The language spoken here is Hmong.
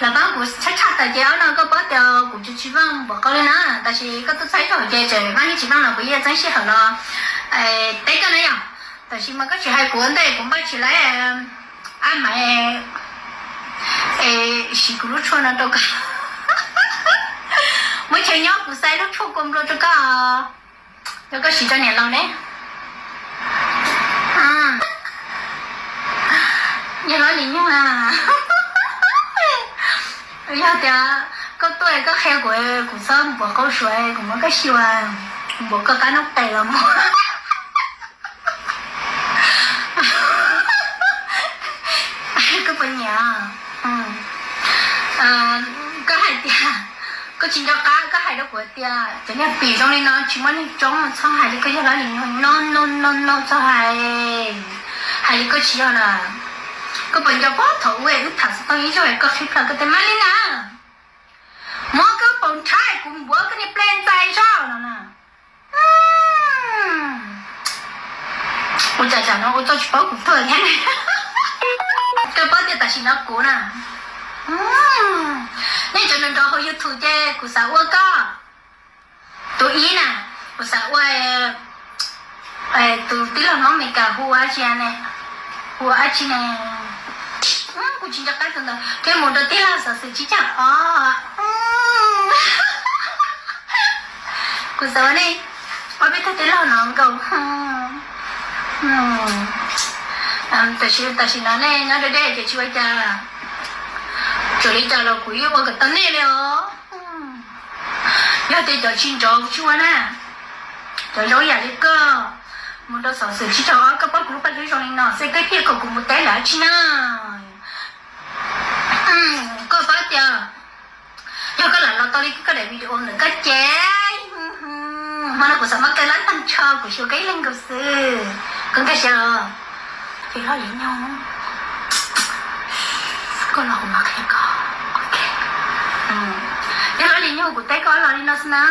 Los pab kuv tshaj tshaj tawm ces ob no koj paub tias kuv tsis tsis veej npaum qau li na, tab sis koj twb txhais tau ces tseem maj yeej tsis veej los kuv yeej txeeb sij hawm los teb koj na yom. Tab sis mas koj tsis hais kuv ua ntej kuv npaj tsis laiv ab mas es siv kuv lub tshuaj no rau koj. Muab chaw nyob kuv xa lub tshuaj kua nplua rau koj, rau koj siv rau niam laus ne. Yog Hlob Lis Nyug a, yog tias koj tuaj koj qhia kuv, kuv txhob npuav qau suav, kuv muab koj xyuas, kuv npuav koj qab noob tes los mus. Koj puas nyiam? Koj hais tias koj tsis nco qab, koj hais rau kuv tias cov niag pim zoo li no tsis muaj neeg tsoob, txhob hais li koj yog Hlob Lis Nyug no no no no, txhob hais. Hais li koj tsis yog na. Koj puas nco qab thaum ub wb tham xov tooj ib zaug koj qhib plho koj tej mab li na. Muab koj paus nrhav kuv npuav koj niag ple ntxais zog no na. Ua cas tsam no ua txuj tsis paub kuv tuaj thiab. Koj paub tias tam sim no kuv na, nej cov nrov nrov hauv YouTube ces kuv xav ua koj tus ib na, kuv xav ua tus tij laug Hmoob Meskas hu ua dab tsi ne, hu ua dab tsi ne. Kuv tsis nco qab tus ntawd thiab, mus rau tij laug Xov Xwm Tsib Caug Ob. Kuv xav ua nej ob peb tug tij laug no nkaus. Tam sim, tam sim no nej nyob deb deb ces tsis ua cas, txawm li cas los kuv yeej ua kom tau nej li os. Yog tias cov tsis nrov tsis ua na, cov zoo yam li koj, mus rau Xov Xwm Tsib Caug Ob, koj paub kuv lub paj hlwb zoo li no xwb koj thiaj kom kuv mus teb lawm dab tsi na. Koj paub tias yog koj lam los tau li koj daim video ntawm koj ces hmo no kuv xav muab koj lab tag nrho kuv xyuas koj ib leeg nkaus xwb. Koj nkag siab los? Ces Hlob Lis Nyug, koj los kuv mam qhia koj. Yog Hlob Lis Nyug kuv teb koj los li no xwb na.